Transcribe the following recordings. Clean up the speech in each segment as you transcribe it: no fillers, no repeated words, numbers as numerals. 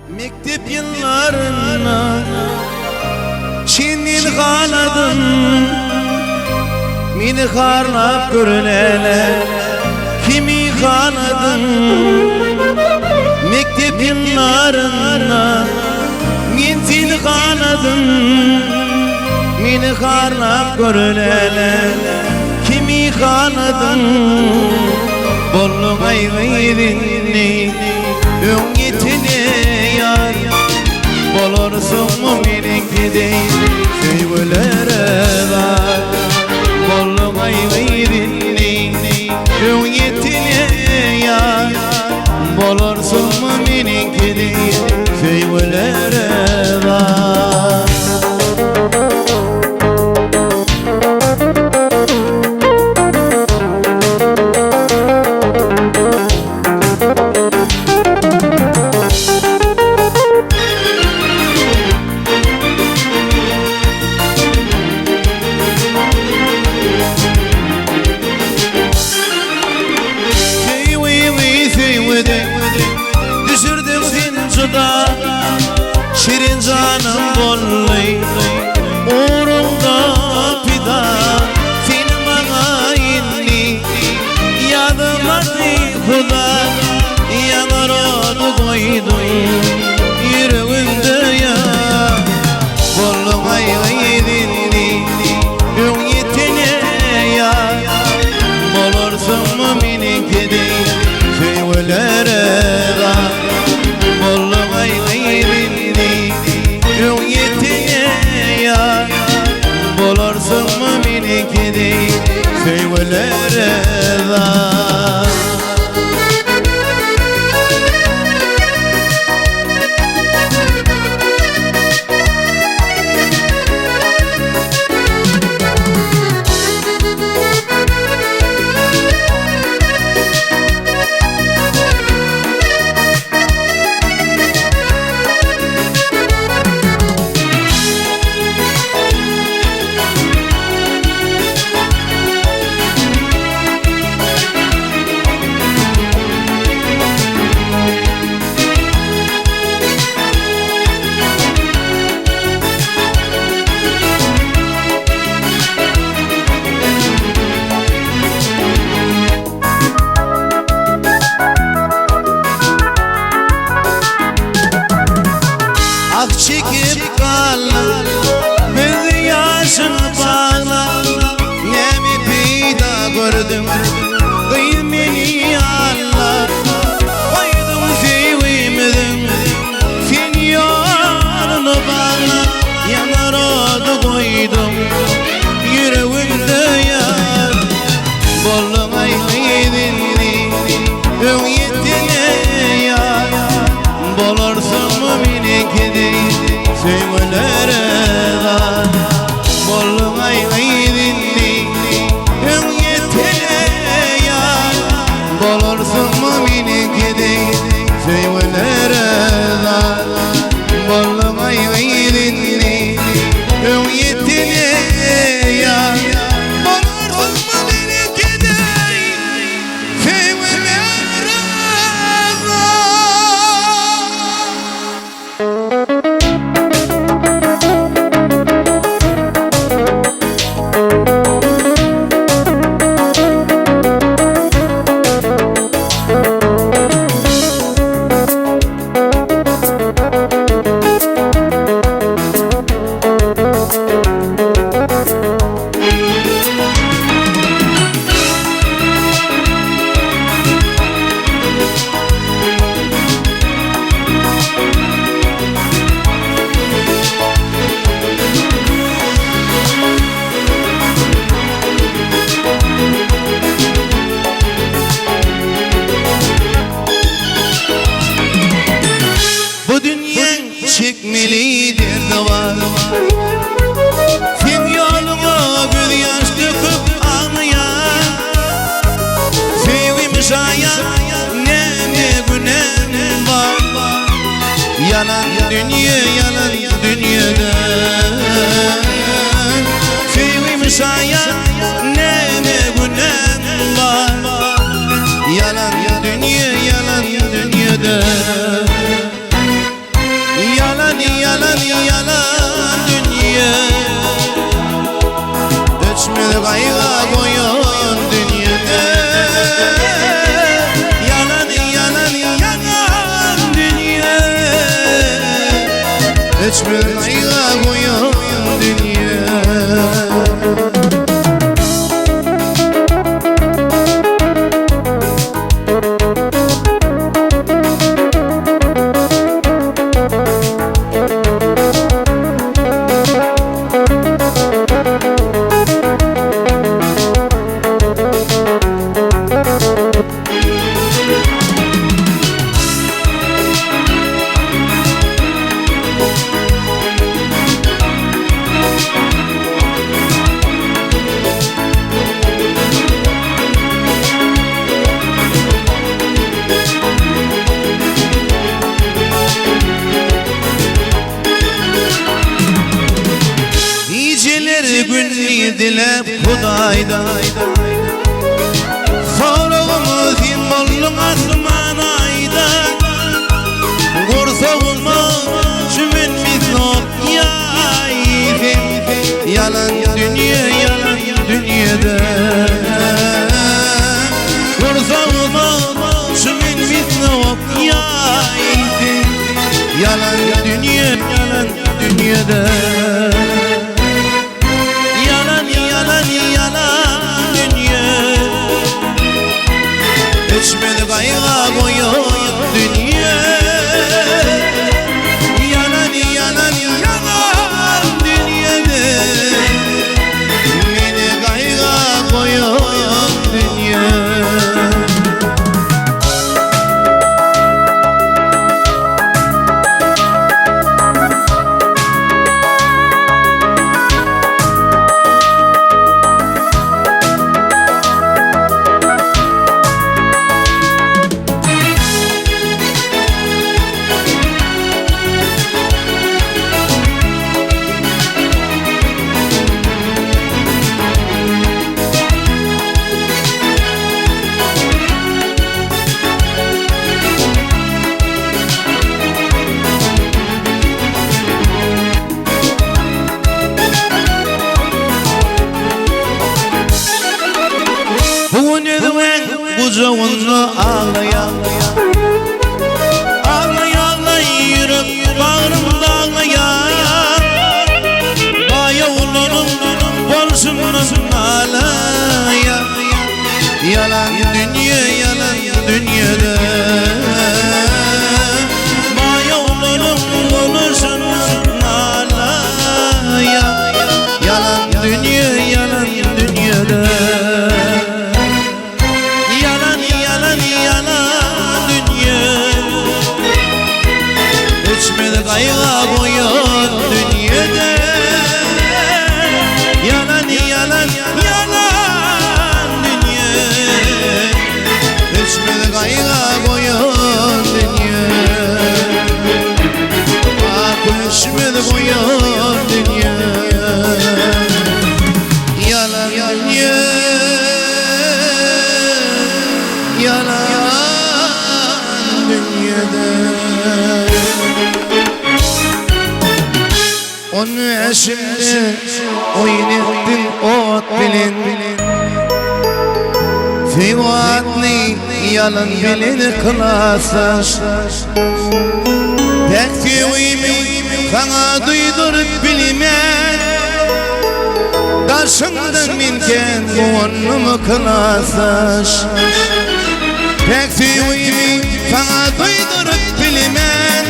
Mekdep ýyllarynda çenden haladym Meni harlap görülele kimi haladyň Mekdep ýyllarynda men seni haladym Meni harlap görülele kimi haladyň Bolduň aý gyz indi öň ýetene ýar Bolarsyňmy meniňki deý söýgülere zar Bolduň aý gyz indi öň ýetene ýar Bolarsyňmy meniňki deý söýgülere zar. Söýgümi söýgüde düşürdiň sen juda Şirin janym boldy Ugruňda pida Sen maňa indi Ýazmady Huda Ýanar ody goýduň Ýüregimde ýa Bolduň aý indi Öň ýetene ýar Bolarsyňmy meniňki deý Söýgülere zar Bolduň aý indi Öň ýetene ýar Bolarsyňmy meniňki deý Söýgülere zar. Ah çekip galdyň Göz ýaşyň bagla Näme peýda gördüň Gyz meni alla Goýduň söýgimiziň Sen ýoluny bagla Ýanar ody goýduň Ýüregimde ýar Bolduň aý gyz indi Öň ýetene ýar Bolarsyňmy meniňki deý Söýgülere zar Bolduň aý gyz indi Öň ýetene ýar Bolarsyňmy meniňki deý Söýgülere zar Bolduň aý gyz indi Öň ýetene ýar Bolarsyňmy meniňki deý Söýgülere zar. Bu dünýäň çekmeli derdi bar. Seň ýoluňa gözýaş döküp aglaýan. Söýgim şaýat näme günäm bar. Ýalan dünýe ýalan dünýede. Söýgim şaýat näme günäm bar. Ýalan dünýe ýalan dünýede. Öçmedi gaýga goýan dünýede. Ýalan, ýalan, ýalan dünýe. Öçmedi gaýga goýan dünýe. Gijeler günni diläp Hudaýdan Soragymy sen bolduň asman aýda Gursagyma çümen misli ýaý sen Ýalan dünýe ýalan dünýede Gursagyma çümen misli ýaý sen Ýalan dünýe ýalan dünýede Ýalan ýalan ýalan dünýe Öçmez gaýga goýan dünýe Ýalan ýalan ýalan dünýede Meni gaýga goýan dünýe. Bu gün özüňiň gujagynda aglaýan. Aglaý aglaý ýürek bagrym daglaýar. Baýawlaryň bolşundan nalaýar. Ýalan dünýe ýalan dünýede. Baýawlaryň bolşundan nalaýar. Ýalan dünýe ýalan dünýede. Ýalan ýalan ýalan dünýe Öçmez gaýga goýan dünýede Ýalan ýalan ýalan dünýe Öçmez gaýga goýan dünýe Ak öçmez goýan dünýe Ýalan dünýe Ýalan dünýede On bäşimde oýun etdiň ot bilen Söýgi atly ýalan bilen klasdaş Päk söýgimi saňa duýduryp bilmen Daşyňdan men kän guwandym klasdaş Päk söýgimi saňa duýduryp bilmen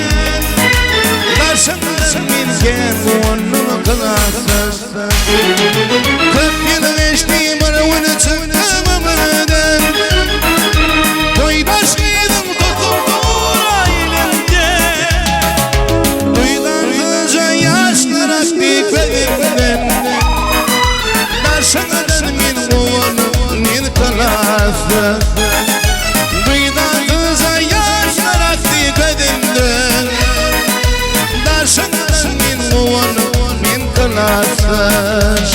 Daşyňdan men kän guwandym klasdaş 40 ýyl geçdi bir gün çykdym ömürden Toýdaş gyzyň tutup dur elimde Duýdansyzja ýaşlar akdy gözümden Daşyňdan men guwanyp men klasda Duýdansyzja ýaşlar akdy gözümden Daşyňdan men guwanyp men klasdaş.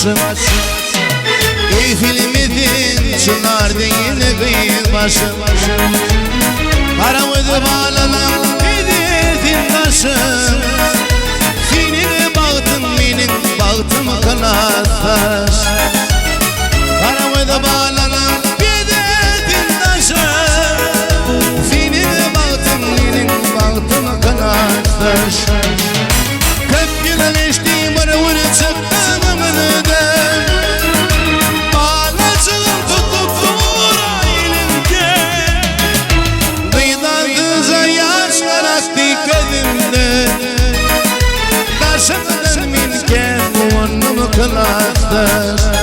başym. Egsilmesin çynar deýin gyz başym. Gara göz balalam gidersin daşym. Seniň bagtyň meniň bagtym klasdaş. Gara göz balalam gidersin daşym. Seniň bagtyň meniň bagtym klasdaş. Köp ýyl geçdi bir gün çykdygymyzdan. Balajygym tutup dur elimden. Duýdansyzja ýaşlar akdy gözümden. Daşyňdan men kän guwandym klasdaş.